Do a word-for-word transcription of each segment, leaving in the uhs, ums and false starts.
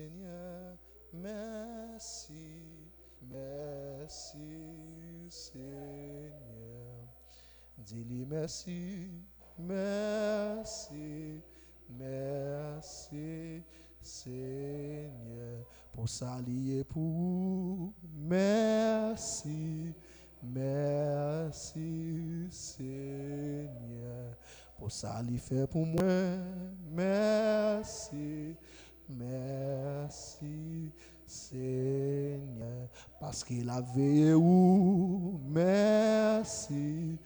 Senyè, mèsi, mèsi, Senyè. Di li mèsi, mèsi, mèsi, Senyè, pou sa li ye pou ou. Mèsi, mèsi, Senyè, pou sa li fè pou mwen. Mèsi, mèsi, Senyè, paske l ap veye ou. Mèsi,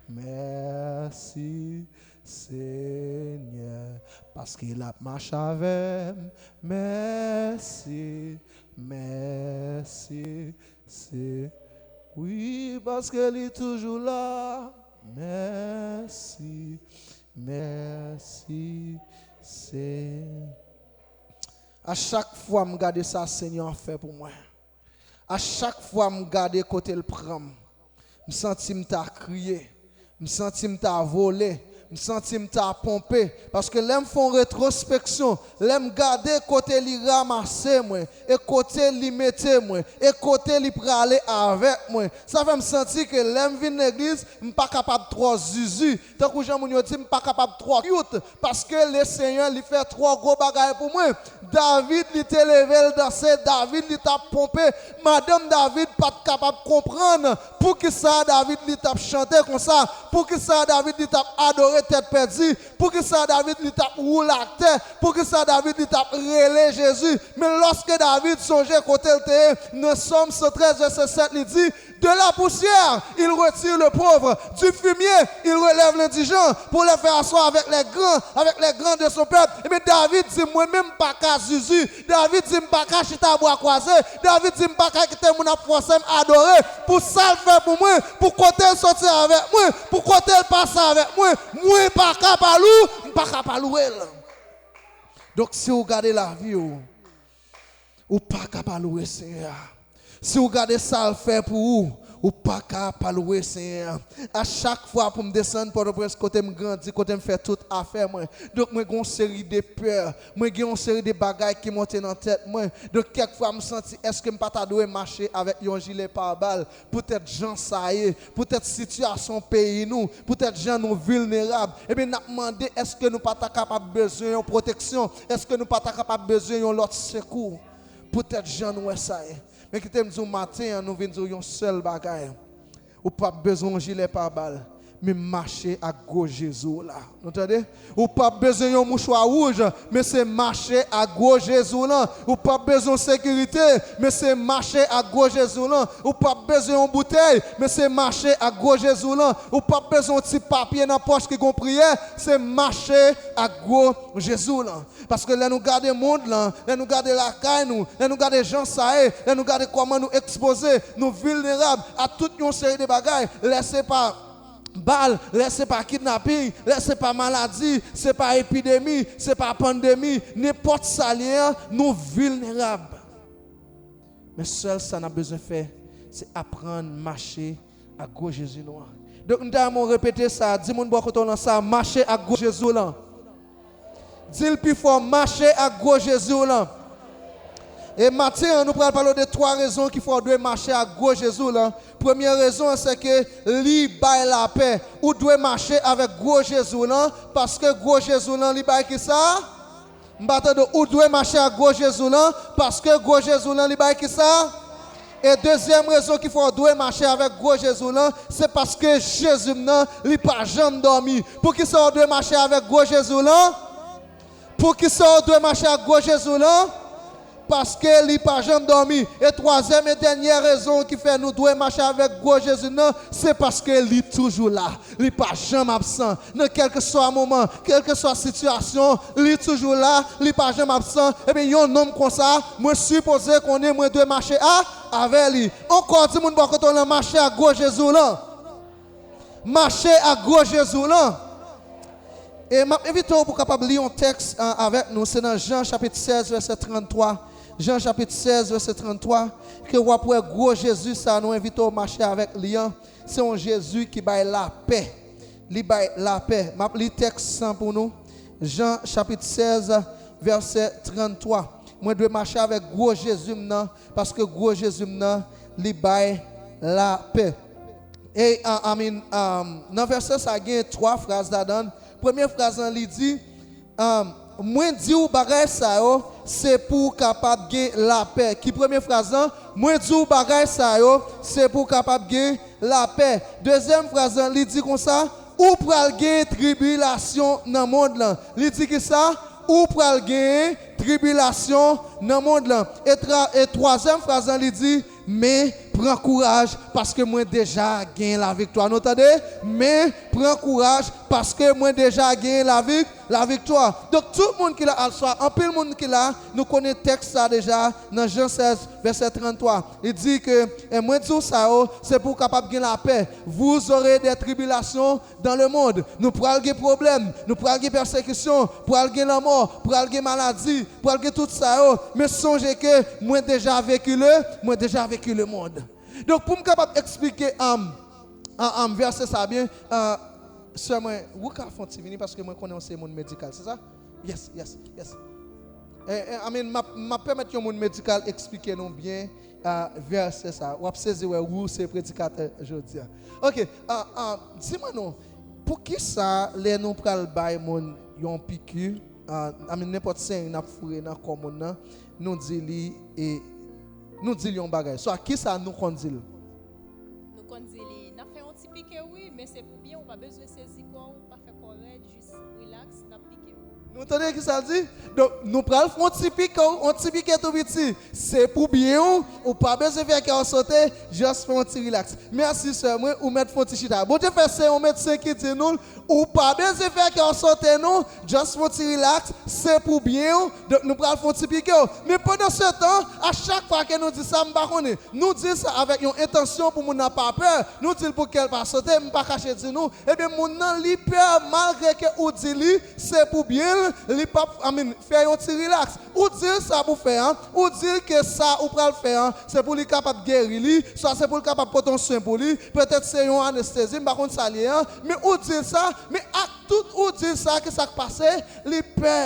mèsi, Senyè, paske l ap mache avè m. Mèsi, mèsi, Se, wi, paske li toujou la. Mèsi, mèsi, Senyè. A chak fwa m gade sa Senyè a fè pou mwen, a chak fwa m gade kote l pran m, m santi m ta kriye. M santi m ta vole. M santi m ta ponpe. Paske lè m fè yon retwospeksyon, lè m gade kote li ranmase mwen, e kote li mete mwen, e kote li prale avèk mwen, sa fè m santi ke lè m vin legliz, m pa kapab twò zuzu. Tankou jan moun yo di, m pa kapab twò cute, paske Lesenyè, li fè twò gwo bagay pou mwen. David, li te leve l danse. David, li t ap ponpe. Madanm David pa t kapab konprann poukisa David, li t ap chante konsa, poukisa David, li t ap adore tèt pèdi, poukisa David, li t ap woule atè, poukisa David, li t ap rele Jezi. Men lòske David sonje kote l te ye, nan Sòm san trèz, vèsè sèt, li di, De la poussière, il retire le pauvre. Du fumier, il relève l'indigent pour le faire asseoir avec les grands, avec les grands de son peuple. Ebyen, David di, mwen menm, m pa ka zuzu. David di, m pa ka chita bwa kwaze. David di, m pa ka kite moun ap fòse m adore. Pou sa l fè pou mwen, pou kote l soti avèk mwen, pou kote l pase avèk mwen, mwen pa ka pa lou, m pa ka pa louwe l. Donk, si w gade lavi w, ou pa ka pa louwe Senyè a. Si w gade sa l fè pou ou, ou pa ka pa louwe Senyè a. A chak fwa pou m desann Pòtoprens, kote m grandi, kote m fè tout afè mwen, donk, mwen gen yon seri de pè, mwen gen yon seri de bagay ki monte nan tèt mwen. Donk, kèk fwa, m santi, èske m pa ta dwe mache avèk yon jile pabal? Poutèt jan sa ye, poutèt sitiyasyon peyi nou, poutèt jan nou vilnerab, ebyen, n ap mande, èske nou pa ta kapab bezwen yon pwoteksyon? Èske nou pa ta kapab bezwen yon lòt sekou? Poutèt jan nou wè sa ye. Men kite m di w maten an, nou vin di w yon sèl bagay. Ou p ap bezwen yon jile pabal, men mache ak gwo Jezi w la. Nou tande? Ou p ap bezwen yon mouchwa wouj, men se mache ak gwo Jezi w lan. Ou p ap bezwen sekirite, men se mache ak gwo Jezi w lan. Ou p ap bezwen yon boutèy, men se mache ak gwo Jezi w lan. Ou p ap bezwen yon ti papye nan pòch ki gon priyè, se mache ak gwo Jezi w lan. Paske lè nou gade mond lan, lè nou gade lakay nou, lè nou gade jan sa ye, lè nou gade kòman nou ekspoze, nou vilnerab a tout yon seri de bagay, lè se pa bal, lè se pa kidnaping, lè se pa maladi, se pa epidemi, se pa pandemi, nenpòt sa l ye a, nou vilnerab. Men sèl sa n ap bezwen fè, se aprann mache ak gwo Jezi nou an. Donk, m ta renmen w repete sa, di moun bò kote w lan sa, mache ak gwo Jezi w lan. Di l pi fò, mache ak gwo Jezi w lan. E maten an, nou pral pale w de twa rezon ki fè w dwe mache ak gwo Jezi w lan. Premye rezon an, se ke li bay lapè. Ou dwe mache avèk gwo Jezi w lan, paske gwo Jezi w lan, li bay kisa? M pa tande w. Ou dwe mache ak gwo Jezi w lan, paske gwo Jezi w lan, li bay kisa? E dezyèm rezon ki fè w dwe mache avèk gwo Jezi w lan, se paske Jezi m nan, li pa janm dòmi. Poukisa w dwe mache avèk gwo Jezi w lan? Poukisa w dwe mache ak gwo Jezi w lan? Paske li pa janm dòmi. E twazyèm e dènyè rezon ki fè nou dwe mache avèk gwo Jezi w nan, se paske li toujou la. Li pa janm absan. Nan kèlkeswa moman, kèlkeswa sitiyasyon, li toujou la, li pa janm absan. Ebyen, yon nonm konsa, mwen sipoze konnen mwen dwe mache a, avè li. Ankò, di moun bò kote w lan, mache ak gwo Jezi w lan. Mache ak gwo Jezi w lan. E m ap envite w pou w kapab li yon tèks, a, avèk nou. Se nan Jan chapit sèz, vèsè tranntwa. Jan chapit sèz, vèsè tranntwa, ke w ap wè gwo Jezi sa nou envite w mache avèk li an. Se yon Jezi ki bay lapè. Li bay lapè. M ap li tèks lan pou nou. Jan chapit sèz, vèsè tranntwa. Mwen dwe mache avèk gwo Jezi m nan, paske gwo Jezi m nan, li bay lapè. E, a- I mean, um, nan vèsè sa, gen twa fraz ladan l. Premye fraz lan, li di, um, mwen di w bagay sa yo, se pou w kapab gen lapè. Ki premye fraz lan? Mwen di w bagay sa yo, se pou w kapab gen lapè. Dezyèm fraz lan, li di konsa, ou pral gen tribilasyon nan mond lan. Li di ki sa? Ou pral gen tribilasyon nan mond lan. E, tra- e twazyèm fraz lan, li di, men pran kouraj, paske mwen deja gen laviktwa. Nou tande? Men pran kouraj, paske mwen deja gen lavi- laviktwa. Donk, tout moun ki la, aswa, anpil moun ki la, nou konnen tèks sa deja, nan Jan sèz, vèsè tranntwa. Li di ke, e mwen di w sa yo, se pou w kapab gen lapè. Vous aurez des tribulations dans le monde. Nou pral gen pwoblèm, nou pral gen pèsekisyon, pral gen lanmò, pral gen maladi, pral gen tout sa yo. Men sonje ke mwen deja veki le, mwen deja veki le mond. Donk, pou m kapab eksplike, um, um, um, vèsè sa byen, uh, sè mwen, ou ka fè yon ti vini paske mwen konnen w se moun medikal, se sa? Yes, yes, yes. E, e, I mean, m ap, m ap pèmèt yon moun medikal eksplike nou byen, uh, vèsè sa. W ap sezi wè ou se predikatè jodi a. Ok, uh, uh, di mwen non, poukisa lè nou pral bay moun yon piki, uh, I mean, nenpòt seren n ap foure nan kò moun nan, nou di li, e, nou di l yon bagay. Swa, kisa nou konn di l? Nou konn di li, n ap fè yon ti pike, wi, men se pou byen, ou pa bezwen sezi kò w, pa fè kò rèd, jis rilaks, n ap pike w. Nou tande kisa l di? Donk, nou pral fè yon ti pike, yon ti pike tou piti. Se pou byen w, ou pa bezwen fè kè w sote, just fè yon ti rilaks. Mèsi, sè mwen, ou mèt fè yon ti chita. Bondye fè se yon medsen ki di nou l, ou pa bezwen fè kè w sote, non, just fè yon ti rilaks, se pou byen w, donk nou pral fè yon ti pike w. Men pandan se tan, a chak fwa ke nou di sa, m pa konnen, nou di l sa avèk yon entansyon pou moun nan pa pè. Nou di l pou kè l pa sote, m pa kache di nou. Ebyen, moun nan, li pè, malgre ke ou di li, se pou byen l, li p ap, I mean, fè yon ti rilaks. Ou di l sa pou fè an, ou di l ke sa ou pral fè an, se pou li kapab geri li, swa se pou l kapab pote yon swen pou li, petèt se yon anestezi, m pa konn sa l ye an, men ou di l sa, men ak tout ou di l sa, ki sa k pase? Li pè.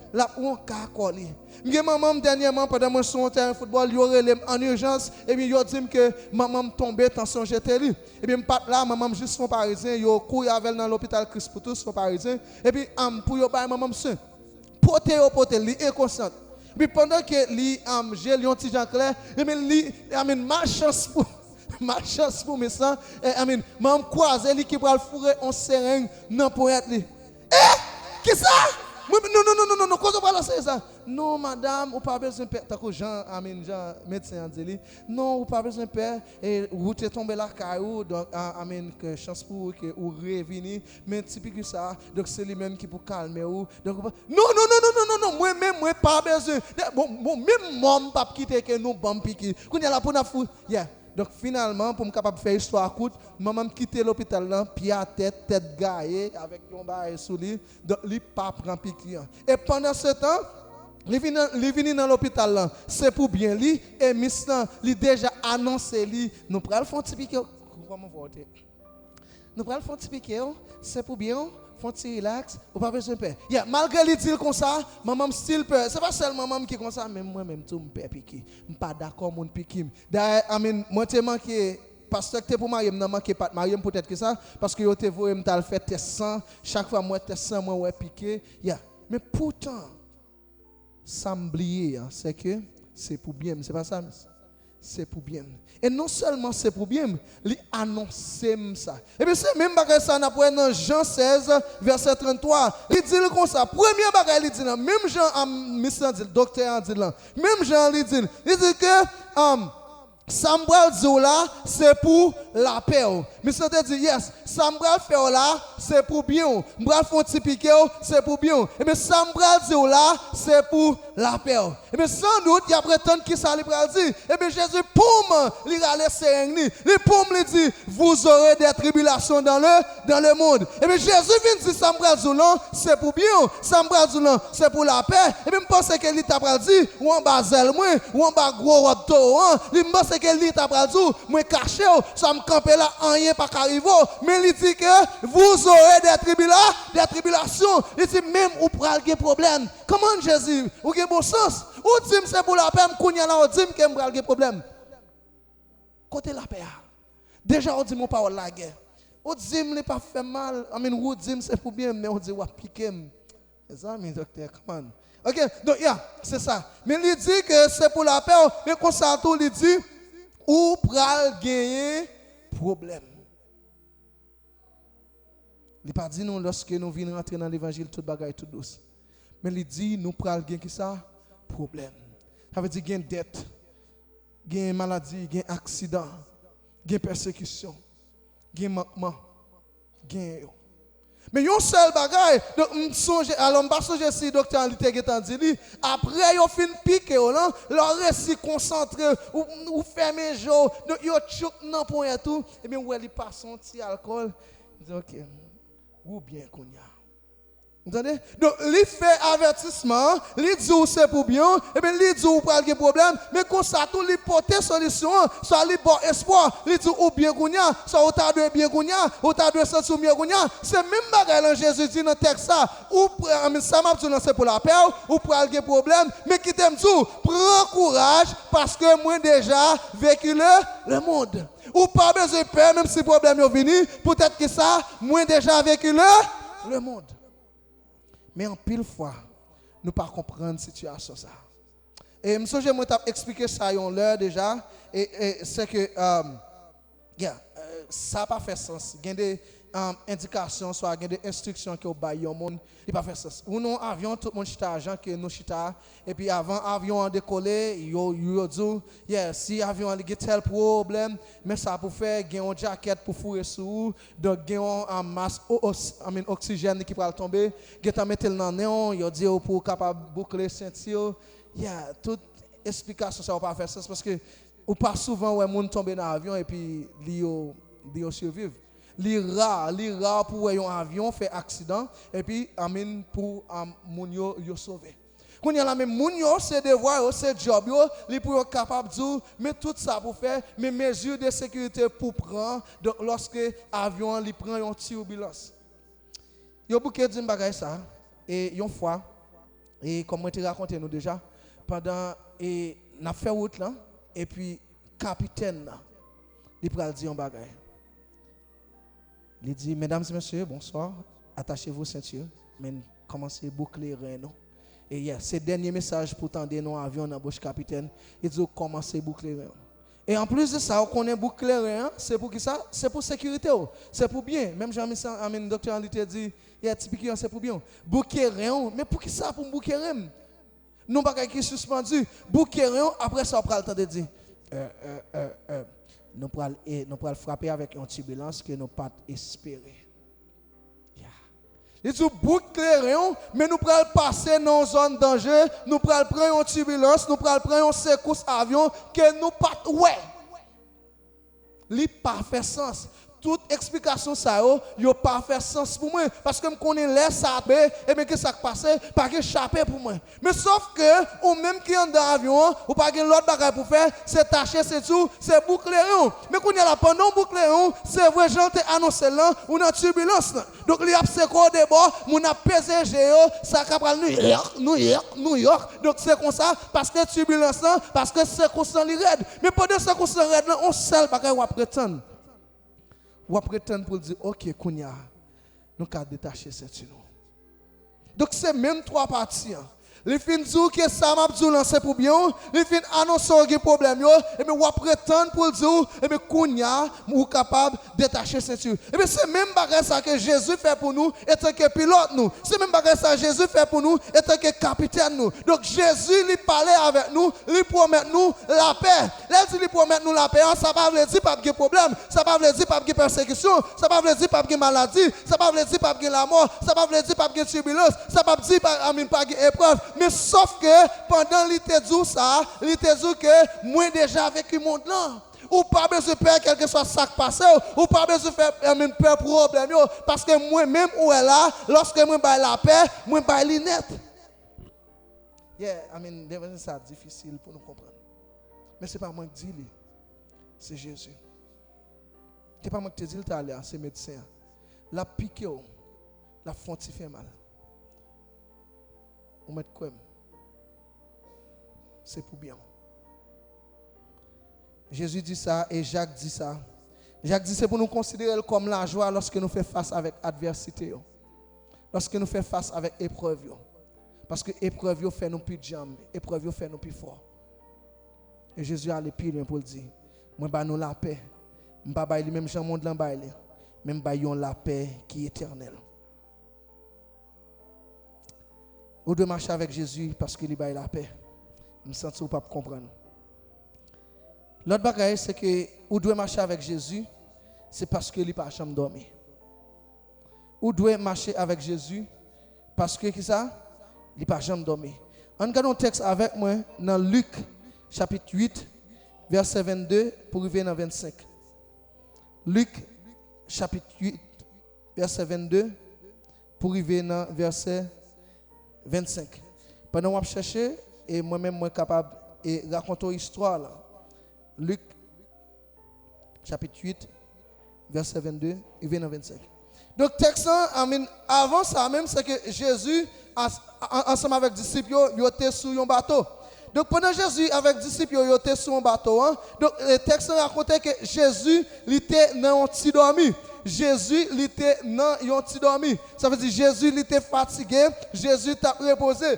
L ap wonka kò li. M gen manman m dènyèman, pandan mwen sou yon tèren foutbòl, yo rele m an ijans, ebyen yo di m ke manman m tonbe, tansyon jete li. Ebyen m pa t la, manman m jis fè yon parizyen, yo kouri avè l nan lopital Kris pou tous, fè yon parizyen. Epi, um, pou yo bay manman m swen. Pote yo pote l, li enkonsyant. Epi pandan ke li, um, je l yon ti jan klè, ebyen li, I mean, malchans pou, malchans pou mis lan, eh, I mean, manman m kwaze li ki pral foure yon sereng nan ponyèt li. Eh! Kisa? Mwen, non, non, non, non, non, non, kote w pral nan sereng sa? Non, madanm, ou pa bezwen pè, tankou jan, I mean, jan medsen an di li, non, ou pa bezwen pè, e ou te tonbe lakay ou, donk, a- I mean, ke chans pou ou ke ou revini, men ti piki sa, donk se li menm ki pou kalme ou, donk, ou pa- non, non, non, non, non, non, non, mwen menm, mwen pa bezwen, bon, bon, menm mò m p ap kite ke nou ban m piki, kounye a la pou n ap fou, yeah. Donk, finalman, pou m kapab fè istwa kout, manman m kite lopital lan, pye atè, tèt gaye, avèk yon bagay sou li. Donk, li pa pran piki an. E pandan se tan, li vin, li vini nan lopital lan, se pou byen li, e mis lan, li deja anonse li, nou pral fè yon ti pike, kòman w te? Nou pral fè yon ti pike, se pou byen w, fè yon ti rilaks, ou pa bezwen pè. Yeah, malgre li di l konsa, manman m still pè. Se pa sèl manman m ki konsa, men mwen menm tou, m pè piki. M pa dakò moun piki m. Dayè, I mean, mwen te manke, pastè ki te pou marye m nan manke pa t marye m poutèt ki sa, paske yo te voye m t al fè tès san, chak fwa m wè tès san, mwen wè pike, ya. Men poutan, sa m bliye a, se ke se pou byen m, se pa sa, mesye? Se pou byen m. E non sèlman se pou byen m, li anonse m sa. Ebyen, se menm bagay sa n ap wè nan Jan sèz, vèsè tranntwa. Li di l konsa, premye bagay li di l lan, menm jan a, mis lan di l, doktè an di l lan, menm jan li di l, li di ke, um, sa m pral di w la, se pou lapè w. Misye te di, yes, sa m pral fè w la, se pou byen w. M pral fè yon ti pike w, se pou byen w. Ebyen, sa m pral di w la, se pou lapè w. Ebyen, san dout, y ap ret tann kisa li pral di. Ebyen, Jezi, poum, li rale sereng li. Li poum, li di, vous aurez des tribulations dans le, dans le monde. Ebyen, Jezi vin di sa m pral di w lan, se pou byen w. Sa m pral di w lan, se pou lapè. Ebyen, m panse ke li ta pral di, ou anba zèl mwen, ou anba gwo wòb towo an. Li, m panse ke li ta pral di w, mwen kache w. Sa kanpe la, anyen pa ka rive w. Men li di ke vous aurez des tribula-, des tribulations. Li di menm ou pral gen pwoblèm. Kòman Jezi, ou gen bon sans. Ou di m se pou lapè m, kounye a la ou di m ke m pral gen pwoblèm. Kote lapè a? Deja ou di m yon pawòl lagè. Ou di m li pa fè m mal, anmin ou di m se pou byen m, men ou di w ap pike m. Mezanmi, doktè, come on. Ok, donk, ya, se sa. Men li di ke se pou lapè w, men konsa tou, li di, ou pral genyen pwoblèm. Li pa di nou, lòske nou vin rantre nan levanjil, tout bagay tout dous. Men li di, nou pral gen kisa? Pwoblèm. Sa vle di gen dèt, gen maladi, gen aksidan, gen pèsekisyon, gen mankman, gen yo. Men yon sèl bagay, donk, m sonje, alò, m pa sonje si doktè an li te gentan di li, apre yo fin pike w lan, lè w resi konsantre, ou, ou fèmen je w, donk, yo tchouk nan ponyèt ou, ebyen, ou wè li pase yon ti alkòl, li di, ok, ou byen kounye a. Ou tande? Donk, li fè avètisman an, li di w se pou byen w, ebyen, li di w ou pral gen pwoblèm, men konsa tou, li pote solisyon an, swa li ba w espwa, li di w ou byen kounye a, swa ou ta dwe byen kounye a, ou ta dwe santi w mye kounye a. Se menm bagay lan Jezi di nan tèks sa, ou pral, anmin, sa m ap di w lan se pou lapè w, ou pral gen pwoblèm, men kite m di w, pran kouraj, paske mwen deja venki le, le mond. Ou pa bezwen pè, menm si pwoblèm yo vini, poutèt ki sa, mwen deja venki le, le mond. Men anpil fwa, nou pa konprann sitiyasyon sa. E m sonje mwen t ap eksplike sa yon lè deja, e, e se ke, um, yeah, euh, sa pa fè sans. Gen de, um, endikasyon, swa gen de enstriksyon ke w bay yon moun, li pa fè sans. Ou nan yon avyon, tout moun chita jan ke nou chita a, epi avan avyon an dekole, yo, yo di w, yeah, si avyon an li gen tèl pwoblèm, men sa pou fè, gen yon djakèt pou foure sou ou, donk gen yon, ah, mas o-, os-, I mean, oksijèn ki pral tonbe, gentan mete l nan nen w, yo di w pou w kapab boukle senti w. Yeah, tout esplikasyon sa yo pa fè sans paske ou pa souvan wè moun tonbe nan avyon epi li yo, li yo siviv. Li ra, li ra pou wè yon avyon fè aksidan epi, I mean, pou, um, moun yo, yo sove. Kounye a la, men moun yo, se devwa yo, se djòb yo, li pou yo kapab di w, men tout sa pou fè, men mezi de sekirite pou pran, donk, lòske avyon an, li pran yon tibilans. Yo bouke di m bagay sa, e yon fwa, e kòm mwen te rakonte nou deja, pandan, e n ap fè wout lan, epi kapitèn nan, li pral di yon bagay. Li di, mesdames et messieurs, bonsoir, attachez vos ceintures, men kòmanse boukle ren nou. E yeah, se dènye mesaj pou tande nan avyon nan bouch kapitèn, li di w kòmanse boukle ren w. E anplis de sa, ou konnen boukle ren an, se pou kisa? Se pou sekirite w, se pou byen. Menm jan misye, I mean, doktè an li te di, yeah, ti piki an se pou byen w. Bouke ren w, men poukisa pou m bouke ren m? Non bagay ki sispann di, bouke ren w, apre sa w pral tande di, euh, euh, euh, euh, nou pral, e, nou pral frape avèk yon tibilans ke nou pa t espere. Yeah. Li di w bouke ren w, men nou pral pase nan yon zòn danje, nou pral pran yon tibilans, nou pral pran yon sekous avyon ke nou pa t wè. Li pa fè sans. Tout eksplikasyon sa yo, yo pa fè sans pou mwen. Paske m konnen lè sa tonbe, ebyen, ki sa k pase, pa gen chape pou mwen. Men sòf ke, ou menm ki anndan avyon an, ou pa gen lòt bagay pou fè, se tache senti w, se boukle ren w. Men kounye a la, pandan w boukle ren w, se vre jan l te anonse l lan, ou nan tibilans lan. Donk, li ap sekwe w de bò, moun ap peze je yo, sa ka pral Nouyòk, Nouyòk, Nouyòk. Donk, se konsa, paske tibilans lan, paske sekous lan li rèd. Men pandan sekous lan rèd lan, on sèl bagay w ap ret tann. W ap ret tann pou l di, oke, kounye a, nou ka detache senti nou. Donk, se menm twa pati an. Li fin di w ke sa m ap di w lan se pou byen w, li fin anonse w gen pwoblèm yo, ebyen, w ap ret tann pou l di w, ebyen, kounye a, ou kapab detache senti w. Ebyen, se menm bagay sa ke Jezi fè pou nou, etanke pilòt nou. Se menm bagay sa Jezi fè pou nou, etanke kapitèn nou. Donk, Jezi, li pale avèk nou, li pwomèt nou lapè. Lè l di li pwomèt nou lapè an, sa pa vle di p ap gen pwoblèm, sa pa vle di p ap gen pèsekisyon, sa pa vle di p ap gen maladi, sa pa vle di p ap gen lamò, sa pa vle di p ap gen tibilans, sa p ap di pa, I mean, pa gen eprèv. Men sòf ke pandan li te di w sa, li te di w ke mwen deja venki mond lan. Ou pa bezwen pè kèlkeswa sa k pase w, ou pa bezwen fè, I mean, pè pwoblèm yo, paske mwen menm ou wè la, lòske mwen bay lapè, mwen bay li nèt. Yeah, I mean, levanjil sa difisil pou nou konprann. Men se pa mwen k di li, se Jezi. E pa mwen ki te di l talè a, se medsen an. L ap pike w, l ap fè w ti fè mal. Ou mèt kwè m. Se pou byen w. Jezi di sa e Jak di sa. Jak di se pou nou konsidere l kòm lajwa lòske nou fè fas avèk advèsite yo. Lòske nou fè fas avèk eprèv yo. Paske eprèv yo fè nou pi djanm, eprèv yo fè nou pi fò. E Jezi ale pi lwen pou l di, mwen ba nou lapè. M pa bay li menm jan mond lan bay li, men m bay yon lapè ki etènèl. Ou dwe mache avèk Jezi paske li bay lapè. M santi ou p ap konprann. Lòt bagay, se ke ou dwe mache avèk Jezi, se paske li pa janm dòmi. Ou dwe mache avèk Jezi, paske ki sa? Li pa janm dòmi. Ann gade yon tèks avèk mwen nan Lik, chapit uit, vèsè vennde pou rive nan vennsenk. Lik, chapit uit, vèsè vennde pou rive nan vèsè vennsenk. Pandan w ap chèche, e mwen menm, mwen kapab e rakonte w istwa la. Lik, chapit uit, vèsè vennde, rive nan vennsenk. Donk, tèks lan, I mean, avan sa menm, se ke Jezi, as-, an-, ansanm avèk disip yo, yo te sou yon bato. Donk, pandan Jezi avèk disip yo, yo te sou yon bato an, donk, e, tèks lan rakonte ke Jezi, li te nan yon ti dòmi. Jezi, li te nan yon ti dòmi. Sa vle di, Jezi, li te fatige, Jezi t ap repoze.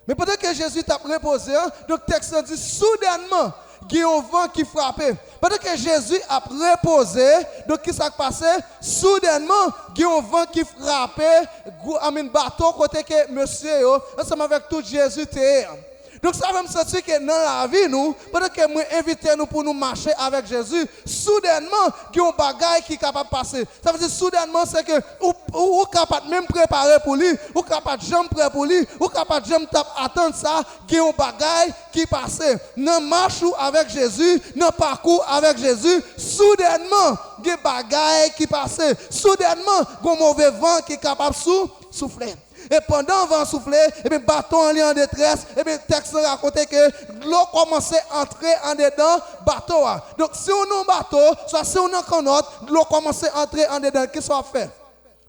Men pandan ke Jezi t ap repoze an, donk tèks lan di, soudènman, gen yon van ki frape. Pandan ke Jezi ap repoze, donk ki sa k pase? Soudènman, gen yon van ki frape, gwo, I mean, bato kote ke mesye yo, ansanm avèk tout Jezi te ye an. Donk sa fè m santi ke nan lavi nou, pandan ke mwen envite nou pou nou mache avèk Jezi, soudènman, gen yon bagay ki kapab pase. Sa vle di soudènman, se ke ou, ou, ou ka pa t menm prepare pou li, ou ka pa t janm prè pou li, ou ka pa t janm t ap atann sa, gen yon bagay ki pase. Nan mach ou avèk Jezi, nan pakou avèk Jezi, soudènman, gen bagay ki pase. Soudènman, gen yon move van ki kapab sou, soufle. E pandan van an soufle, ebyen, bato an li an detrès, ebyen, tèks lan rakonte ke dlo kòmanse antre andedan bato a. Donk, si w nan bato, swa si w nan kannòt, dlo kòmanse antre andedan l, kisa w ap fè?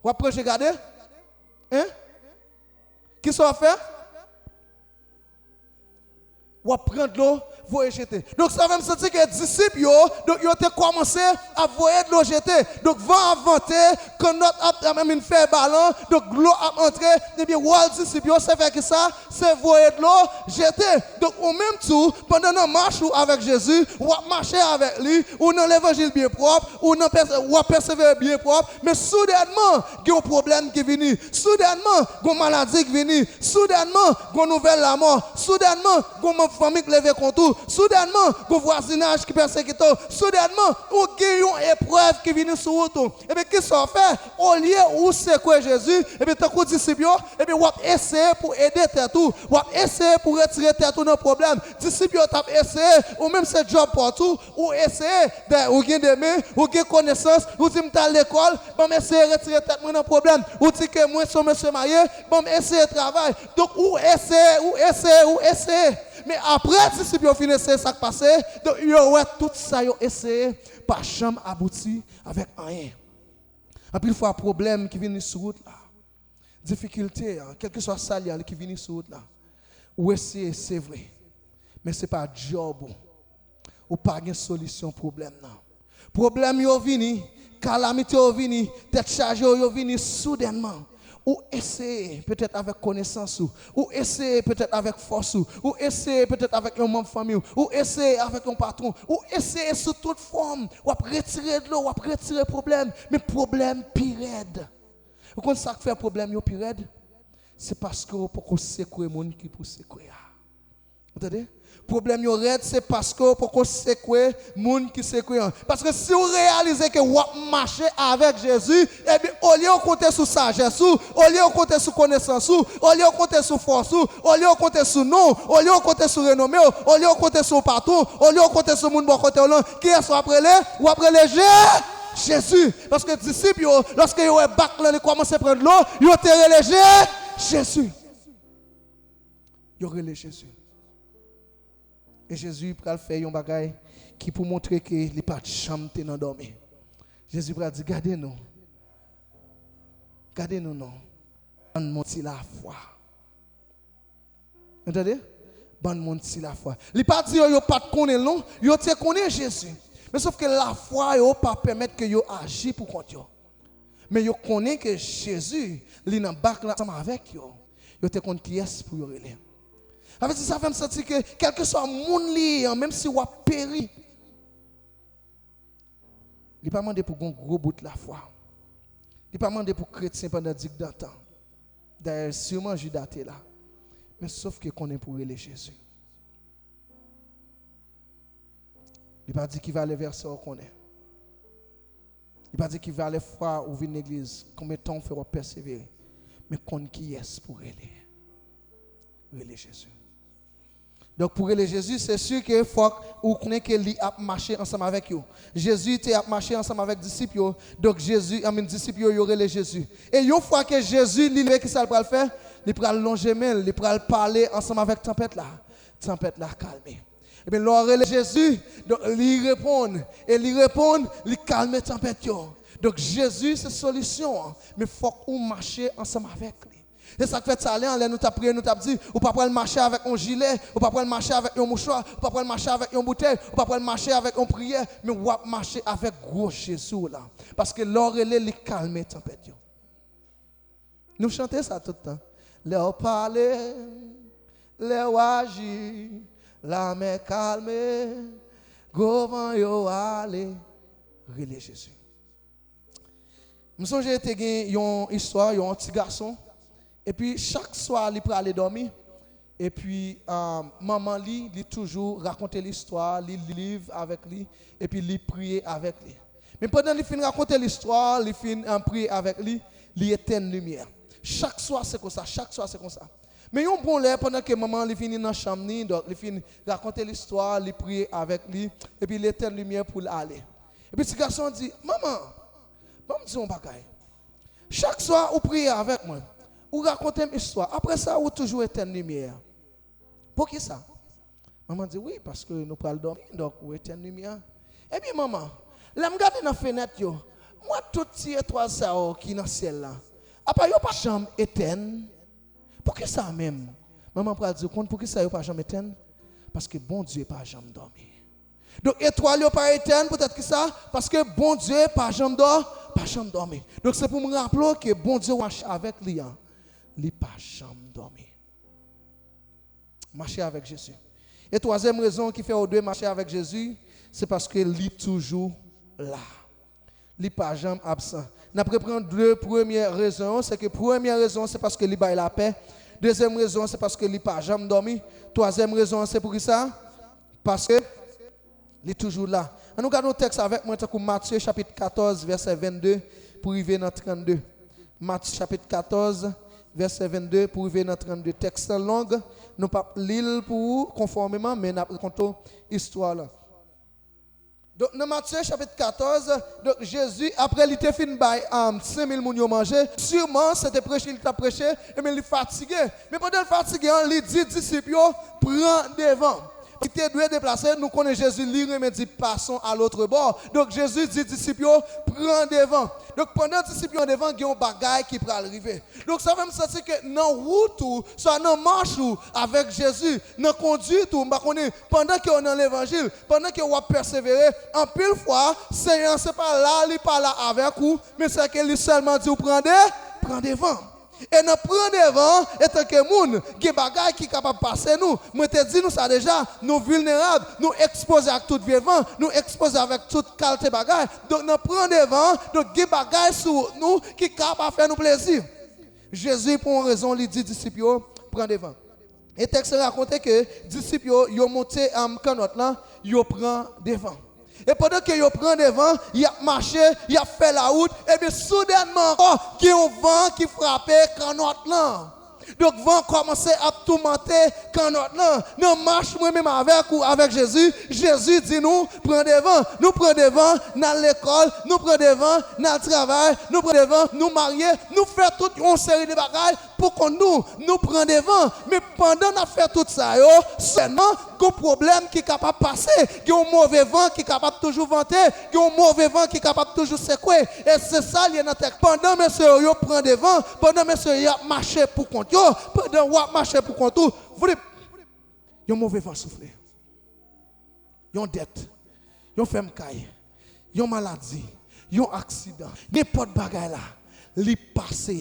W ap pran je gade? Hein? Kisa w ap fè? W ap pran dlo, voye jete. Donk, sa fè m santi ke disip yo, donk, yo te kòmanse ap voye dlo jete. Donk, van ap vante, kannòt ap, ap, ap fè balan, donk, dlo ap antre. Ebyen, wòl disip yo, se fè kisa? Se voye dlo jete. Donk, ou menm tou, pandan nan mach ou avèk Jezi, w ap mache avèk li, ou nan levanjil byen pwòp, ou nan pèse-, w ap pèsevere byen pwòp, men soudènman, gen yon pwoblèm ki vini. Soudènman, gen yon maladi k vini. Soudènman, gen yon nouvèl lamò. Soudènman, gen yon manm fanmi k leve kont ou. Soudènman, gen yon vwazinaj ki pèsekite w. Soudènman, ou gen yon eprèv ki vini sou wout ou. Ebyen, kisa w fè? Olye ou sekwe Jezi, ebyen, tankou disip yo, ebyen, w ap eseye pou ede tèt ou. W ap eseye pou retire tèt ou nan pwoblèm. Disip yo t ap eseye, ou menm se djòb pa w tou, ou eseye, dayè, ou gen de men, ou gen konesans, ou di, "M t al lekòl, ban m eseye retire tèt mwen nan pwoblèm." Ou di ke mwen se yon mesye marye, "Ban m eseye travay." Donk, ou eseye, ou eseye, ou eseye. Men apre disip yo fin eseye, sa k pase? Donk, yo wè tout sa yo eseye pa janm abouti avèk anyen. Anpil fwa, pwoblèm ki vini sou wout la, difikilte a, kèlkeswa sa l ye a, ki vini sou wout la, ou eseye, se vre, men se pa djòb ou. Ou pa gen solisyon pwoblèm nan. Pwoblèm yo vini, kalamite yo vini, tèt chaje yo, yo vini soudènman. Ou eseye, petèt avèk konesans ou, ou eseye, petèt avèk fòs ou, ou eseye, petèt avèk yon manm fanmi w, ou eseye avèk yon patwon, ou eseye sou tout fòm, w ap retire dlo, w ap retire pwoblèm, men pwoblèm pi rèd. Ou konn sa k fè pwoblèm yo pi rèd? Se paske w poko sekwe moun ki pou sekwe a. Ou tande? Pwoblèm yo rèd, se paske w poko sekwe moun ki sekwe an. Paske si w reyalize ke w ap mache avèk Jezi, ebyen, olye w konte sou sajès ou, olye w konte sou konesans ou, olye w konte sou fòs ou, olye w konte sou non w, olye w konte sou renome w, olye w konte sou patwon, olye w konte sou moun bò kote w lan, kiyès w ap rele? W ap rele Je-, Jezi. Paske disip yo, lòske yo wè bak lan li kòmanse pran dlo, yo te rele Je-, Jezi. Yo rele Jezi. E Jezi pral fè yon bagay ki pou montre ke li pa t janm te nan dòmi. Jezi pral di, "Gade nou. Gade nou non. Bann moun ti lafwa." Entende? Bann moun ti lafwa. Li pa di yo, yo pa t konnen l non. Yo te konnen Jezi. Men sòf ke lafwa yo pa pèmèt ke yo aji pou kont yo. Men yo konnen ke Jezi, li nan bak la ansanm avèk yo. Yo te konn kiyès pou yo rele. Sa vle di, sa fè m santi ke kèlkeswa moun li ye an, menm si w ap peri, li pa mande pou gon gwo bout lafwa. Li pa mande pou kretyen pandan digdantan. Dayè, siman Jida te la. Men sòf ke konnen pou rele Jezi. Li pa di ki valè vèsè w konnen. Li pa di ki valè fwa ou vin legliz, konbyen tan w fè w ap pèsevere. Men konn kiyès pou rele. Rele Jezi. Donk, pou rele Jezi, se si ke fòk ou konnen ke li ap mache ansanm avèk yo. Jezi te ap mache ansanm avèk disip yo. Donk, Jezi, anmin, disip yo, yo rele Jezi. E yon fwa ke Jezi, li leve, kisa l pral fè? Li pral lonje men l, li pral pale ansanm avèk tanpèt la. Tanpèt la kalme. Ebyen, lè w rele Jezi, donk, li reponn. E li reponn, li kalme tanpèt yo. Donk, Jezi se solisyon an, men fòk ou mache ansanm avèk li. Se sa k fè talè an, lè nou t ap priye, nou t ap di, ou pa pral mache avèk yon jilè, ou pa pral mache avèk yon mouchwa, ou pa pral mache avèk yon boutèy, ou pa pral mache avèk yon priyè, men w ap mache avèk gwo Jezi w la. Paske lè w rele, li kalme tanpèt yo. Nou chante sa tout tan. Lè w pale, lè w aji, lamè kalme, gwo van yo ale, rele Jezi. M sonje te gen yon istwa, yon ti gason, epi chak swa li prale dòmi, epi, ah, manman li, li toujou rakonte l istwa, li li liv avèk li, epi li priye avèk li. Men pandan li fin rakonte l istwa, li fin, ah, priye avèk li, li etenn limyè. Chak swa se konsa, chak swa se konsa. Men yon bon lè, pandan ke manman li vini nan chanm li, donk li fin rakonte l istwa, li priye avèk li, epi li etenn limyè pou l ale. Epi ti gason an di, "Manman, ban m di w yon bagay. Chak swa ou priye avèk mwen, ou rakonte m istwa. Apre sa, ou toujou etenn limyè a. Poukisa?" Manman di, "Wi, paske nou pral dòmi, donk ou etenn limyè a." "Ebyen, manman, lè m gade nan fenèt yo, m wè tout ti etwal sa yo ki nan syèl la. Apa yo pa janm etenn? Poukisa menm?" Manman pral di, "Ou konn poukisa yo pa janm etenn? Paske Bondye pa janm dòmi." Donk, etwal yo pa etenn, poutèt kisa? Paske Bondye pa janm dò, pa janm dòmi. Donk, se pou m raple w ke Bondye w mache avèk li an, li pa janm dòmi. Mache avèk Jezi. E twazyèm rezon ki fè w dwe mache avèk Jezi, se paske li toujou la. Li pa janm absan. N ap reprann de premye rezon yo, se ke premye rezon, se paske li bay lapè. Dezyèm rezon, se paske li pa janm dòmi. Twazyèm rezon, se poukisa? Paske li toujou la. Ann nou gade yon tèks avèk mwen, tankou Matye chapit katòz, vèsè vennde pou rive nan trannde. Matye chapit katòz, vèsè vennde pou rive nan trannde. Tèks lan long, nou p ap li l pou ou konfòmeman, men n ap rakonte w istwa lan. Donk, nan Matye chapit katòz, donk, Jezi, apre li te fin bay, um, senk mil moun yo manje, siman, se te preche li t ap preche, ebyen, li fatige. Men pandan l fatige an, li di disip yo, "Pran devan." Li te dwe deplase, nou konnen Jezi, li renmen di, "Passons à l'autre bord." Donk, Jezi di disip yo, "Pran devan." Donk, pandan disip yo pran devan, gen yon bagay ki pral rive. Donk, sa fè m santi ke nan wout ou, swa nan mach ou avèk Jezi, nan konduit ou, m pa konnen, pandan ke w nan levanjil, pandan ke w ap pèsevere, anpil fwa, Senyè an se pa la, li pa la avèk ou, men se ke li sèlman di w pran de, pran devan. E nan pran devan, etanke moun, gen bagay ki kapab pase nou. Mwen te di nou sa deja, nou vilnerab, nou ekspoze ak tout vye van, nou ekspoze avèk tout kalte bagay. Donk, nan pran devan, donk, gen bagay sou wout nou ki ka pa fè nou plezi. Jezi, pou yon rezon, li di disip yo, "Pran devan." E tèks la rakonte ke disip yo, yo monte, um, kannòt lan, yo pran devan. E pandan ke yo pran devan, y ap mache, y ap fè lawout, ebyen, soudènman ankò, gen yon van ki frape kannòt lan. Donk, van kòmanse ap toumante kannòt lan. Nan mach mwen menm avèk ou, avèk Jezi, Jezi di nou, "Pran devan." Nou pran devan, n al lekòl, nou pran devan, n al travay, nou pran devan, nou marye, nou fè tout yon seri de bagay, pou kont nou, nou pran devan. Men pandan n ap fè tout sa yo, sèlman, gen yon pwoblèm ki kapab pase, gen yon move van ki kapab toujou vante, gen yon move van ki kapab toujou sekwe. E se sa l ye nan tèks. Pandan mesye yo, yo pran devan, pandan mesye yo ap mache pou kont yo, pandan w ap mache pou kont ou, vlip, yon move van soufle. Yon dèt, yon fèm kay, yon maladi, yon aksidan, nenpòt bagay la, li pase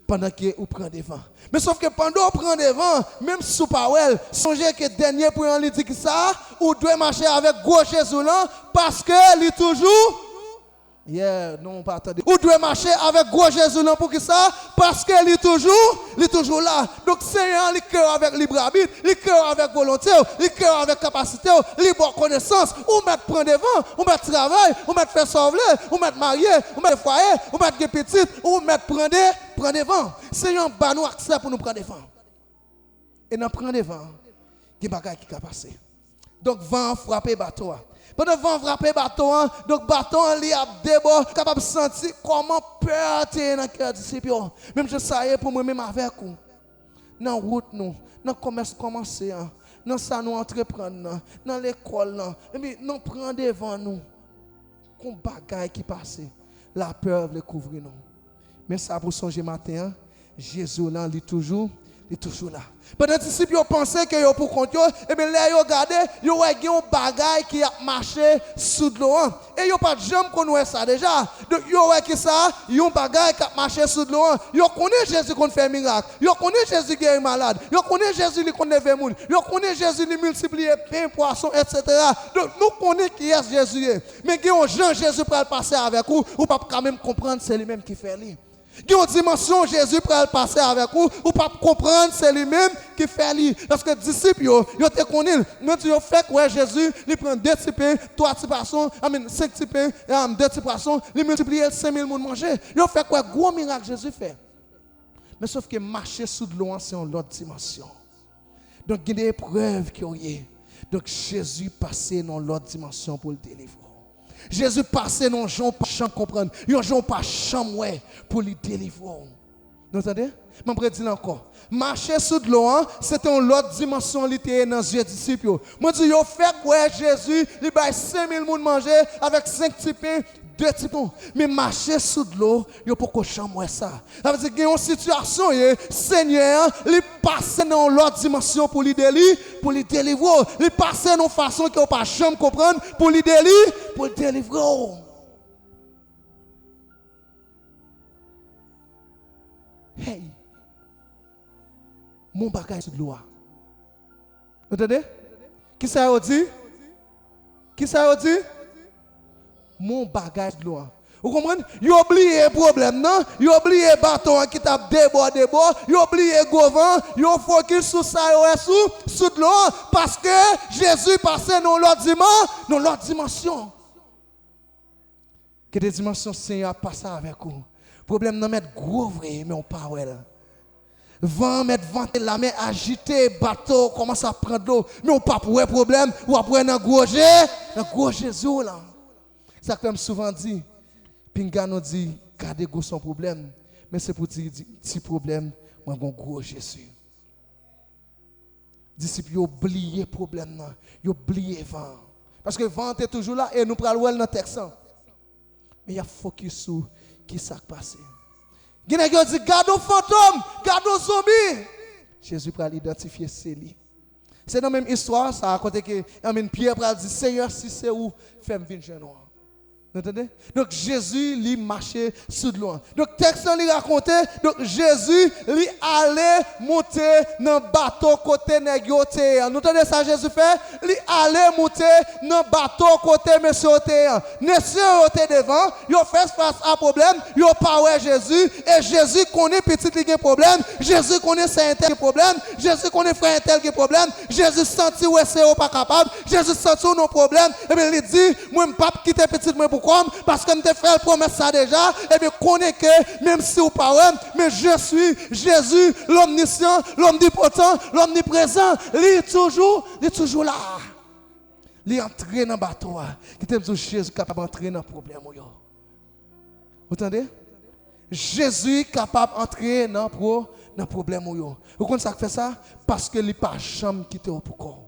pandan ke ou pran devan. Men sòf ke pandan w pran devan, menm si w pa wè l, sonje ke dènye pwen an li di ki sa, ou dwe mache avèk gwo Jezi w lan, paske li toujou Yeah, non, w pa tande. Ou dwe mache avèk gwo Jezi w lan. Poukisa? Paske li toujou, li toujou la. Donk, Senyè an, li kreye w avèk lib abit, li kreye w avèk volonte w, li kreye w avèk kapasite w, li ba w konesans. Ou mèt pran devan, ou mèt travay, ou mèt fè sa w vle, ou mèt marye, ou mèt fwaye, ou mèt gen pitit, ou mèt pran de, pran devan. Senyè an ba nou aksè pou nou pran devan. E nan pran devan an, gen bagay ki ka pase. Donk, van an frape bato a. Pandan van an frape bato an, donk, bato an, li ap debò, kapab santi kòman pè a te ye nan kè disip yo. Menm jan sa ye pou mwen, menm avèk ou. Nan wout nou, nan kòmès kòmanse an, nan sa nou antreprann nan, nan lekòl lan, epi nou pran devan nou. Gon bagay ki pase, lapè vle kouvri nou. Men sa pou sonje maten an, Jezi w lan, li toujou, li toujou la. Pandan disip yo panse ke yo pou kont yo, ebyen, lè yo gade, yo wè gen yon bagay ki ap mache sou dlo an. E yo pa t janm konn wè sa deja. Donk, yo wè ki sa, yon bagay k ap mache sou dlo an. Yo konnen Jezi konn fè mirak. Yo konnen Jezi geri malad. Yo konnen Jezi li konn leve moun. Yo konnen Jezi li miltipliye pen, pwason, etsetera. Donk, nou konnen kiyès Jezi ye. Men gen yon jan Jezi pral pase avèk ou, ou p ap ka menm konprann se li menm ki fè li. Gen yon dimansyon Jezi pral pase avèk ou, ou p ap konprann se li menm ki fè li. Paske disip yo, yo te konnen l. Mwen di yo fèk wè Jezi, li pran de ti pen, twa ti pwason, I mean, senk ti pen, e, de ti pwason, li miltipliye l, senk mil moun manje. Yo fèk wè gwo mirak Jezi fè. Men sòf ke mache sou dlo an se yon lòt dimansyon. Donk, gen de eprèv ke w ye. Donk, Jezi pase nan yon lòt dimansyon pou l delivre w. Jezi pase nan yon jan w pa janm konprann, yon jan w pa janm wè pou li delivre w. Nou tande? M ap redi l ankò. Mache sou dlo an, se te yon lòt dimansyon li te ye nan zye disip yo. Mwen di, yo fèk wè Jezi, li bay senk mil moun manje avèk senk ti pen, de ti pon. Men mache sou dlo, yo poko janm wè sa. Sa vle di gen yon sitiyasyon ye, Senyè an, li pase nan yon lòt dimansyon pou li deli-, pou li delivre w. Li pase nan yon fason ke w pa janm konprann pou li deli-, pou li delivre w. Hey! Mon bagay sou dlo a. Ou tande? Kisa yo di? Kisa yo di? Mon bagay sou dlo a. Ou konprann? Yo bliye pwoblèm nan, yo bliye bato an ki t ap debò, debò, yo bliye gwo van, yo fokis sou sa yo wè sou, sou dlo an, paske Jezi pase nan yon lòt diman-, nan yon lòt dimansyon. Gen de dimansyon Senyè a ap pase avèk ou. Pwoblèm nan mèt gwo vre, men w pa wè l. Van an mèt vante, lamè ajite, bato kòmanse ap pran dlo, men w p ap wè pwoblèm, w ap wè nan gwo je, nan gwo Jezi w lan. Sa k fè m souvan di, pinga nou di, gade gwosè yon pwoblèm, men se pou di, di, ti pwoblèm, mwen gon gwo Jezi. Disip yo bliye pwoblèm nan, yo bliye van an. Paske van an te toujou la, e nou pral wè l nan tèks lan. Men y ap fokis sou kisa k pase. Gen nèg yo di, "Gade yon fantom, gade yon zonbi." Jezi pral idantifye se li. Se nan menm istwa sa a, kote ke, I mean, Pyè pral di, "Senyè, si se ou, fè m vin jwenn ou." Nou tande? Donk, Jezi, li mache sou dlo an. Donk, tèks lan, li rakonte, donk, Jezi, li ale monte nan bato kote nèg yo te ye an. Nou tande sa Jezi fè? Li ale monte nan bato kote mesye yo te ye an. Mesye yo te devan, yo fè fas a pwoblèm, yo pa wè Jezi, e Jezi konnen pitit li gen pwoblèm, Jezi konnen sè entèl gen pwoblèm, Jezi konnen frè entèl gen pwoblèm, Jezi santi w se ou pa kapab, Jezi santi w nan pwoblèm, ebyen, li di, "Mwen, m p ap kite pitit mwen pou kò m, paske m te fè l pwomès sa deja, ebyen, konnen ke, menm si w pa wè m, men je suis Jésus, l'omniscient, l'omnipotent, l'omniprésent, li toujou, li toujou la." Li antre nan bato a. Kite m di w, Jezi kapab antre nan pwoblèm ou yo. Ou tande? Jezi kapab antre nan pwo, nan pwoblèm ou yo. Ou konn sa k fè sa? Paske li pa janm kite w pou kò w.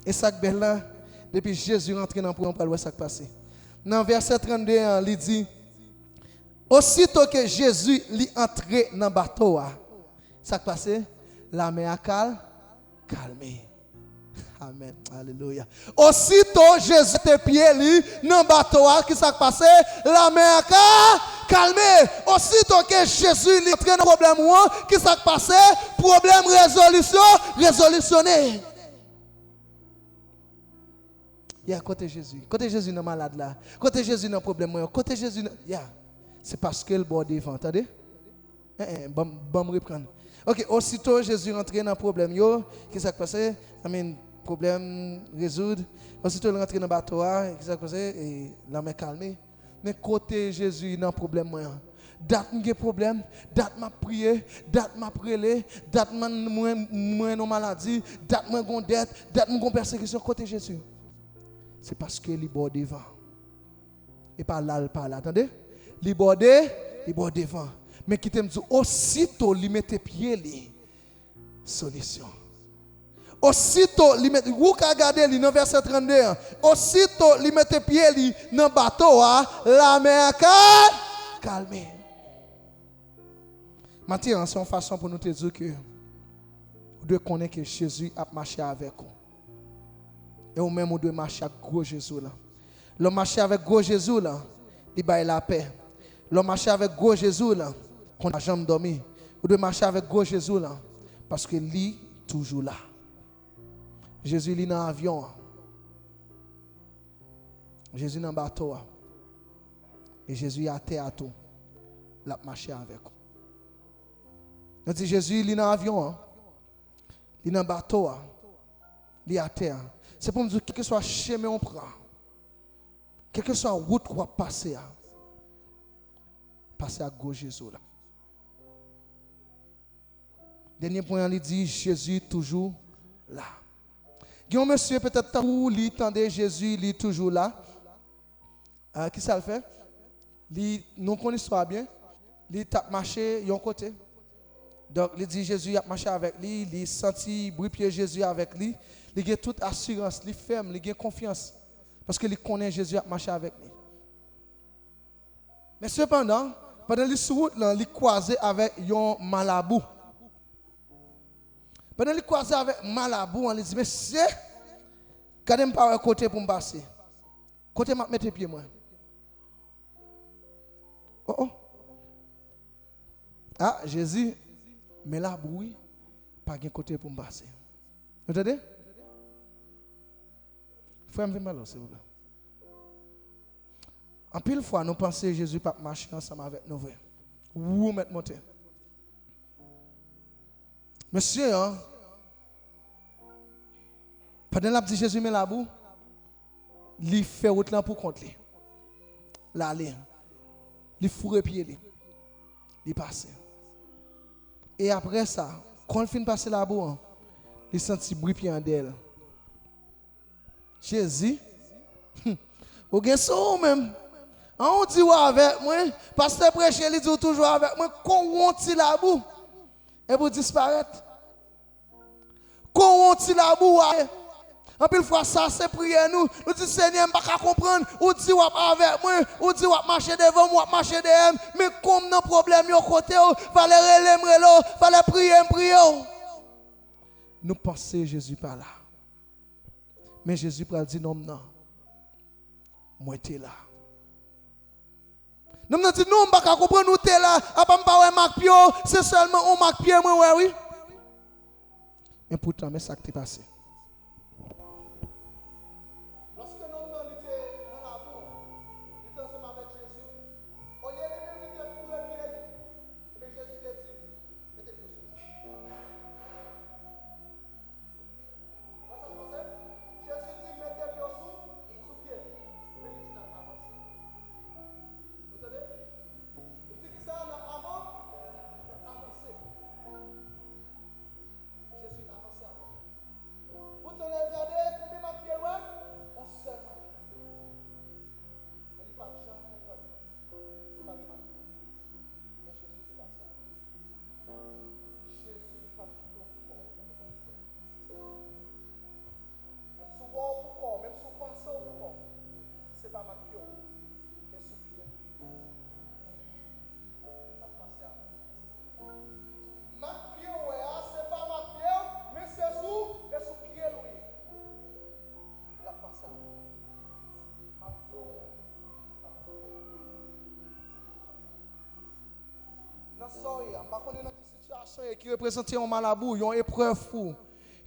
E sa k bèl la, depi Jezi rantre nan pwoblèm, w pral wè sa k pase. Nan vèsè trannde an, li di, osito ke Jezi li antre nan bato a, sa k pase? Lamè a kal, kalme. Amèn. Alelouya. Osito Jezi mete pye li nan bato a, ki sa k pase? Lamè a ka kalme. Osito ke Jezi li antre nan pwoblèm ou an, ki sa k pase? Pwoblèm rezolisyon, rezolisyone. Ya, kote Jezi? Kote Jezi nan malad la? Kote Jezi nan pwoblèm mwen yo? Kote Jezi nan, ya. Se paske l ba w devan, tande? Eh, eh, ban m, ban m reprann. Ok, osito Jezi rantre nan pwoblèm yo, ki sa k pase? I mean, pwoblèm rezoud. Osito l rantre nan bato a, ki sa k pase? E, lanmè kalme. Men kote Jezi nan pwoblèm mwen an? Dat m gen pwoblèm, dat m ap priye, dat m ap rele, dat mwen, mwen, mwen nan maladi, dat mwen gon dèt, dat m gon pèsekisyon. Kote Jezi? Se paske li ba w devan. E pa la l pa la, tande? Li ba w de, li ba w devan. Men kite m di w, osito li mete pye li, solisyon. Osito li mete, ou ka gade li nan vèsè trannde an. Osito li mete pye li nan bato a, lamè a ka kalme. Maten an, se yon fason pou nou te di w ke ou dwe konnen ke Jezi ap mache avèk ou. E ou menm ou dwe mache ak gwo Jezi w lan. Lè w mache avèk gwo Jezi w lan, li bay lapè. Lè w mache avèk gwo Jezi w lan, konn pa janm dòmi. Ou dwe mache avèk gwo Jezi w lan, paske li toujou la. Jezi li nan avyon an. Jezi nan bato a. E Jezi atè a tou. L ap mache avèk ou. Nou di Jezi li nan avyon an. Li nan bato a. Li atè a. Se pou m di w, kèlkeswa chemen w pran, kèlkeswa wout w ap pase a, pase ak gwo Jezi w la. Dènye pwen an, li di, Jezi toujou la. Gen yon mesye, petèt tankou w, li tande Jezi, li toujou la. Ah, ki sa l fè? Li, nou konn istwa a byen. Li t ap mache yon kote. Donk, li di Jezi ap mache avèk li, li santi bri pye Jezi avèk li. Li gen tout asirans, li fèm, li gen konfyans. Paske li konnen Jezi ap mache avèk li. Men sepandan, pandan li sou wout lan, li kwaze avèk yon malabou. Pandan li kwaze avèk malabou an, li di, mesye, gade m pa wè kote pou m pase. Kote m ap mete pye mwen? Oh, oh. Ah, Jezi, men labou wi, pa gen kote pou m pase. Nou tande? Frè m, vin pale w, silvouplè. Anpil fwa, nou panse Jezi p ap mache ansanm avèk nou vre. Wou mèt monte. Mesye an, pandan l ap di Jezi men labou, li fè wout lan pou kont li. L ale. Li foure pye li. Li pase. E apre sa, kon l fin pase labou an, li santi bri pye an dèyè l. Jezi, hmm, ou gen sou ou menm. An ou di w avèk mwen, pastè preche, li di w toujou avèk mwen, kon w yon ti labou, epi w disparèt. Kon w yon ti labou, w ale. Anpil fwa, sa se priyè nou. Nou di, Senyè, m pa ka konprann. Ou di w ap avèk mwen, ou di w ap mache devan m, w ap mache dèyè m, men kon m nan pwoblèm yo, kote w? Fale rele m, rele w. Fale priye m, priye w. Nou panse Jezi pa la. Men Jezi pral di nonm nan, mwen te la. Nonm nan di, non, m pa ka konprann, ou te la, apa m pa wè mak pye w, se sèlman yon mak pye mwen wè wi. Men poutan, men sa k te pase. Lòske nonm nan li te nan labou, li te ansanm avèk Jezi, olye li menm li te foure pye li, ebyen Jezi te di, mete pye w sou mwen. Wè sa k pase? Jezi di, mete pye w sou, sou pye m. Men li di, n ap avanse. Ou tande? Li di, kisa? N ap avan-, n ap avanse. Jezi avanse avè l. Poutan lè l gade, konbyen mak pye l wè? Yon sèl mak pye. Men li pa t janm konprann se pa de mak pye. Menm si w wè w pou kò w, menm si w panse w pou kò w, se pa mak pye w, e sou pye l. L ap pase avè w. Mak pye w wè a, se pa mak pye w, men se sou, e sou pye l ou ye. L ap pase avè w. Mak pye w wè a, se pa mak pye w. Nan sa w ye a, m pa konnen nan ki sitiyasyon w ye ki reprezante yon malabou, yon eprèv pou ou,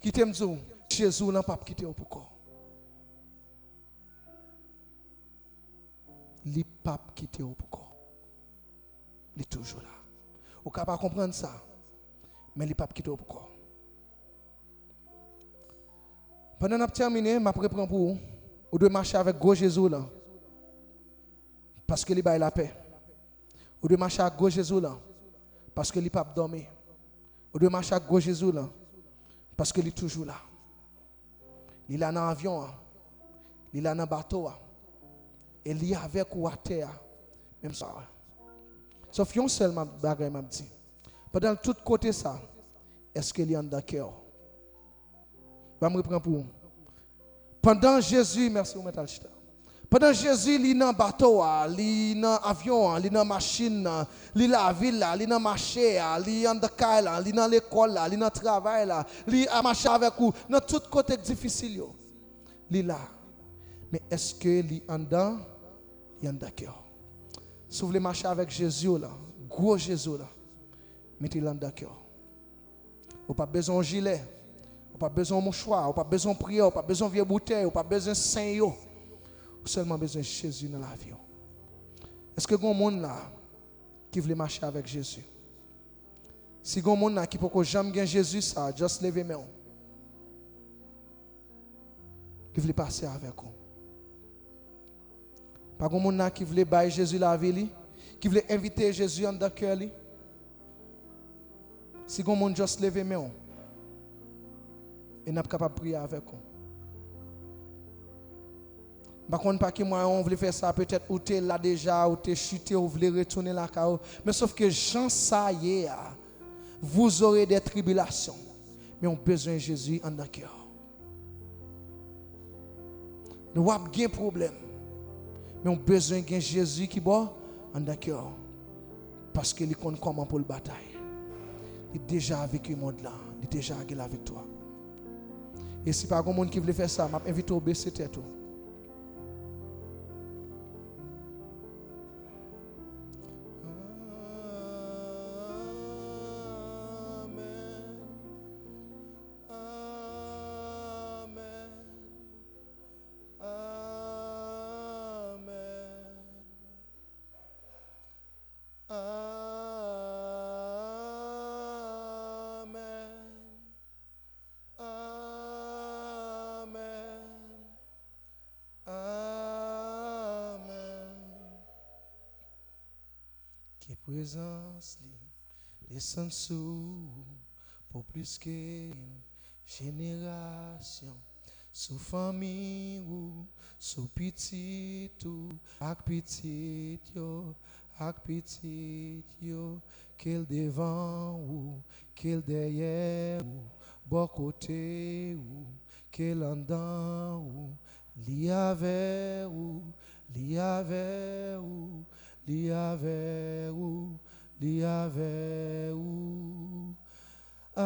kite m di w, Jezi w lan p ap kite w pou kò w. Li p ap kite w pou kò w. Li toujou la. Ou ka pa konprann sa, men li p ap kite w pou kò w. Pandan n ap tèmine, m ap repran pou ou. Ou dwe mache avèk gwo Jezi w lan, paske li bay lapè. Ou dwe mache ak gwo Jezi w lan, paske li p ap dòmi. Ou dwe mache ak gwo Jezi w lan, paske li toujou la. Li la nan avyon an. Li la nan bato a. E li avèk ou atè a, menm sa. Sòf yon sèl m ap, bagay m ap di. Pandan l tout kote sa, èske li anndan kè w? Ban m repran pou ou. Pandan Jezi, mèsi, ou mèt al chita. Pandan Jezi, li nan bato a, li nan avyon an, li nan machin nan, li lavil la, li nan mache a, li anndan kay la, li nan lekòl la, li nan travay la, li ap mache avèk ou nan tout kote k difisil yo. Li la. Men èske li anndan? Li anndan kè w. Si w vle mache avèk Jezi w lan, gwo Jezi w lan, mete l anndan kè w. Ou p ap bezwen yon jilè. Ou p ap bezwen yon mouchwa. Ou p ap bezwen yon priyè. Ou p ap bezwen vye boutèy. Ou p ap bezwen sen yo. Ou sèlman bezwen Jezi nan lavi w. Èske gen yon moun la ki vle mache avèk Jezi? Si gen yon moun la ki poko janm gen Jezi sa, just leve men w. Li vle pase avèk ou. Pa gen moun la ki vle bay Jezi lavi li, ki vle envite Jezi anndan kè li? Si gen moun, just leve men w. E n ap kapab priye avèk ou. M pa konn pa ki mwayen w vle fè sa, petèt ou te la deja, ou te chite, ou vle retounen lakay ou. Men sòf ke jan sa ye a, vous aurez des tribulations. Men w bezwen Jezi anndan kè w. W ap gen pwoblèm. Men w bezwen gen Jezi ki bò anndan kè w. Paske li konn kòman pou l batay. Li deja venki mond lan. Li deja gen laviktwa. E si pa gen moun ki vle fè sa, m ap envite w bese tèt ou. Amen. Amen. Amen. Amen. Amen. Amen. Ke prezans li desann sou ou pou plis ke yon jenerasyon, sou fanmi ou, sou pitit ou, ak pitit yo, ak pitit yo, ke l devan ou, ke l dèyè ou, bò kote ou, ke l anndan ou, li avè ou, li avè ou, li avè ou, li avè ou. Amen.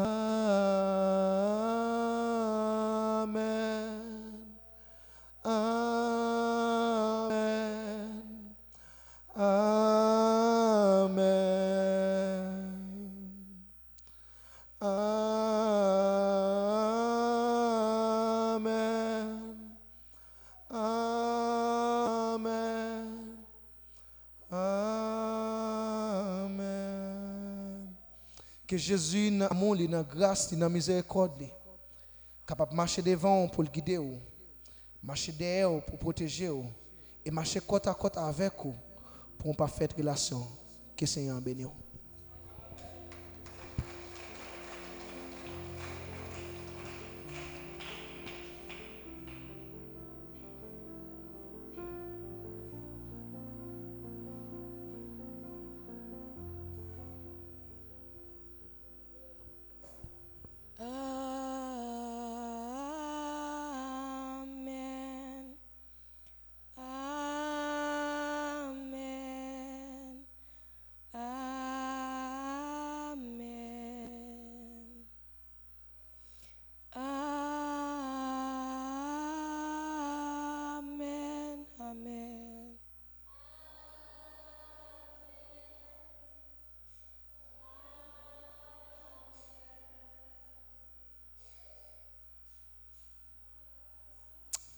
Amen. Amen. Amen. Amen. Amen. Ke Jezi, nan amou li, nan gras li, nan mizerikòd li, kapab mache devan w pou l gide w, mache dèyè w pou pwoteje w, e mache kòtakòt avèk ou pou yon pafèt relasyon. Ke Senyè an beni w.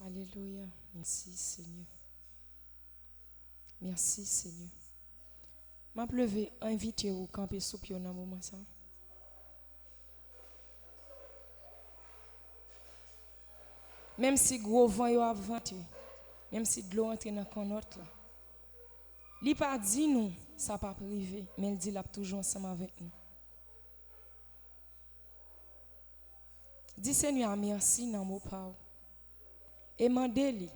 Alelouya. Mèsi, Senyè. Mèsi, Senyè. M ap leve, envite ou kanpe sou pye w nan moman sa. Menm si gwo van yo ap vante, menm si dlo antre nan kannòt la, li pa di nou sa p ap rive, men l di l ap toujou ansanm avèk nou. Di Senyè a mèsi nan mo pa w. E mande li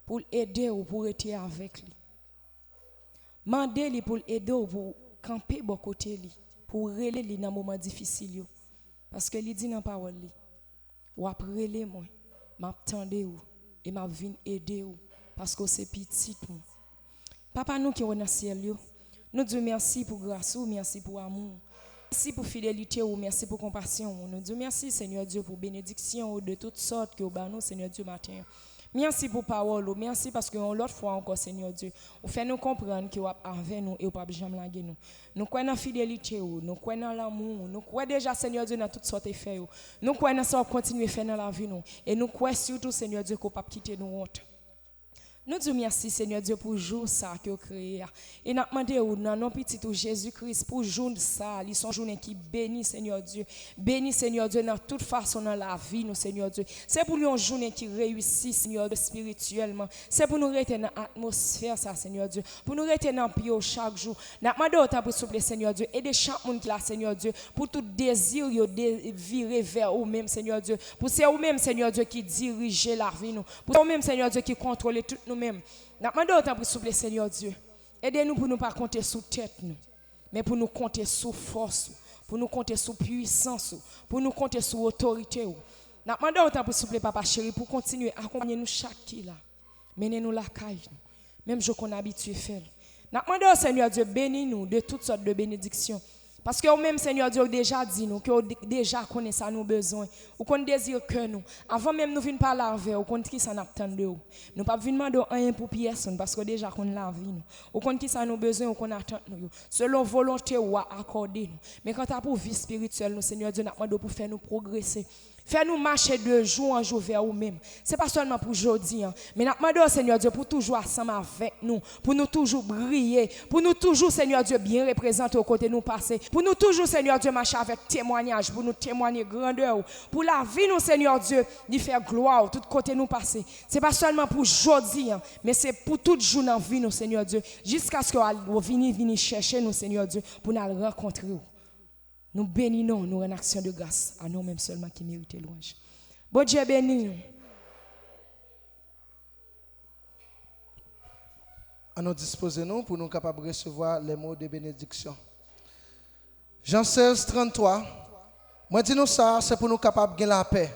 pou l ede w pou w rete avèk li. Mande li pou l ede w pou w kanpe bò kote li, pou w rele li nan moman difisil yo. Paske li di nan pawòl li, w ap rele mwen, m ap tande w, e m ap vin ede w, paske w se pitit mwen. Papa nou ki w nan syèl yo, nou di w mèsi pou gras ou, mèsi pou amou w. Mèsi pou fidelite ou, mèsi pou konpasyon ou. Nou di w mèsi, Senyè Dye, pou benediksyon ou de tout sòt ke w ba nou, Senyè Dye, maten an. Mèsi pou pawòl ou, mèsi paske yon lòt fwa ankò, Senyè Dye, ou fè nou konprann ke w ap avè nou e w p ap janm lage nou. Nou kwè nan fidelite ou, nou kwè nan lanmou ou, nou kwè deja, Senyè Dye, nan tout sòt efè yo. Nou kwè nan sa w ap kontinye fè nan lavi nou. E nou kwè sitou, Senyè Dye, ke w p ap kite nou wont. Nou di w mèsi, Senyè Dye, pou jou sa a ke w kreye a. E n ap mande w, nan non pitit ou, Jezi Kris, pou jou sa a, li se yon jounen ki beni, Senyè Dye. Beni, Senyè Dye, nan tout fason nan lavi nou, Senyè Dye. Se pou l yon jounen ki reyisi, Senyè Dye, espirityèlman. Se pou nou rete nan atmosfè sa, Senyè Dye. Pou nou rete nan pye w chak jou. N ap mande w, tanpri, souple, Senyè Dye, ede chak moun ki la, Senyè Dye, pou tout dezi yo de-, vire vè ou menm, Senyè Dye. Pou se ou menm, Senyè Dye, ki dirije lavi nou. Pou se ou menm, Senyè Dye, ki kontwole tout nou menm. N ap mande w, tanpri, souple, Senyè Dye, ede nou pou nou pa konte sou tèt nou, men pou nou konte sou fòs ou, pou nou konte sou pwisans ou, pou nou konte sou otorite ou. N ap mande w, tanpri, souple, Papa cheri, pou kontinye akonpanye nou chak ki la. Mennen nou lakay nou, menm jan w konn abitye fè l. N ap mande w, Senyè Dye, beni nou de tout sòt de benediksyon. Paske ou menm, Senyè Dye, ou deja di nou ke ou de-, deja konnen sa nou bezwen. Ou konn dezi kè nou. Avan menm nou vin pale avè w, ou konn kisa n ap tann de ou. Nou p ap vin mande w anyen pou pyès nou, paske ou deja konn lavi nou. Ou konn kisa nou bezwen, ou konn atant nou yo. Selon volonte ou a akòde nou. Men kanta pou vi espirityèl nou, Senyè Dye, n ap mande w pou fè nou pwogrese. Fè nou mache de jou an jou vè ou menm. Se pa sèlman pou jodi a, men n ap mande w, Senyè Dye, pou toujou ansanm avèk nou, pou nou toujou briye, pou nou toujou, Senyè Dye, byen reprezante w kote nou pase, pou nou toujou, Senyè Dye, mache avèk temwanyaj, pou nou temwaye grandè ou, pou lavi nou, Senyè Dye, li fè glwa ou tout kote nou pase. Se pa sèlman pou jodi a, men se pou tout jou nan vi nou, Senyè Dye, jiskaske w al, w vini, vini chèche nou, Senyè Dye, pou n al rankontre w. Nou beni non, nou rann aksyon de gras a non menm sèlman ki merite lwanj. Bondye beni nou. Ann nou dispoze nou pou nou kapab resevwa les mots de bénédiction. Jan sèz, tranntwa, mwen di nou sa, se pou nou kapab gen lapè.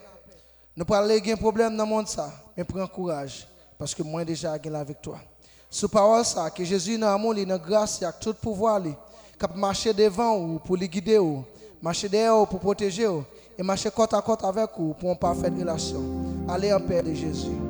Nou prale gen pwoblèm nan mond sa, men pran kouraj, paske mwen deja gen laviktwa. Sou pawòl sa, ke Jezi nan amou li, nan gras li ak tout pouvwa li, k ap mache devan ou pou li gide ou, mache dèyè ou pou pwoteje ou, e mache kòtakòt avèk ou pou yon pafèt relasyon. Ale an pè de Jezi.